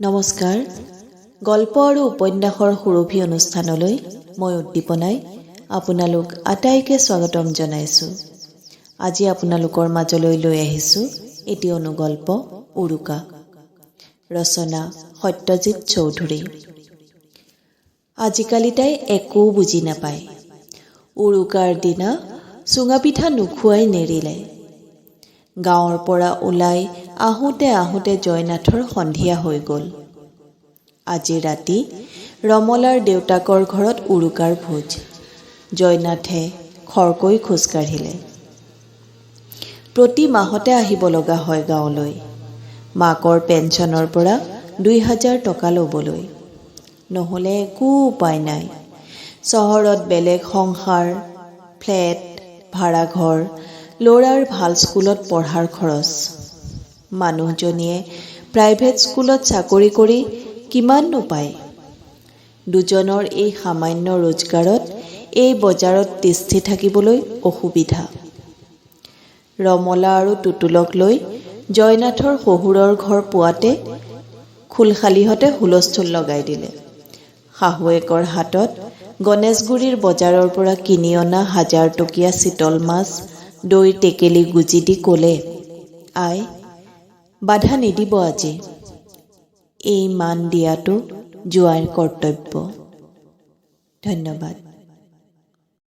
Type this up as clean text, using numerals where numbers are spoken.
নমস্কাৰ। গল্প আৰু উপন্যাসৰ সুৰভি অনুষ্ঠানলৈ মই উদ্দীপনাই আপোনালোক আটাইকে স্বাগতম জনাইছোঁ। আজি আপোনালোকৰ মাজলৈ লৈ আহিছোঁ এটি অনুগল্প, উৰুকা। ৰচনা সত্যজিৎ চৌধুৰী। আজিকালি তাই একো বুজি নাপায়। উৰুকাৰ দিনা চুঙা পিঠা নোখোৱাই নেৰিলে। গাঁৱৰ পৰা ওলাই আহোঁতে আহোঁতে জয়নাথৰ সন্ধিয়া হৈ গ'ল। আজি ৰাতি ৰমলাৰ দেউতাকৰ ঘৰত উৰুকাৰ ভোজ। জয়নাথে খৰকৈ খোজকাঢ়িলে। প্ৰতি মাহতে আহিব লগা হয় গাঁৱলৈ, মাকৰ পেঞ্চনৰ পৰা 2000 টকা ল'বলৈ। নহ'লে একো উপায় নাই। চহৰত বেলেগ সংসাৰ, ফ্লেট, ভাড়াঘৰ, ল'ৰাৰ ভাল স্কুলত পঢ়াৰ খৰচ। মানুহজনীয়ে প্ৰাইভেট স্কুলত চাকৰি কৰি কিমাননো পায়? দুজনৰ এই সামান্য ৰোজগাৰত এই বজাৰত তিষ্ঠি থাকিবলৈ অসুবিধা। ৰমলা আৰু টুটুলক লৈ জয়নাথৰ শহুৰৰ ঘৰ পোৱাতে খুলশালীহঁতে হুলস্থুল লগাই দিলে। শাহুৱেকৰ হাতত গণেশগুৰিৰ বজাৰৰ পৰা কিনি অনা 1000 টকীয়া চিতল মাছ, দৈৰ টেকেলি গুজি দি ক'লে, "আই, বাধা নিদিব আজি। এই মান দিয়াটো জোঁৱাইৰ কৰ্তব্য।" ধন্যবাদ।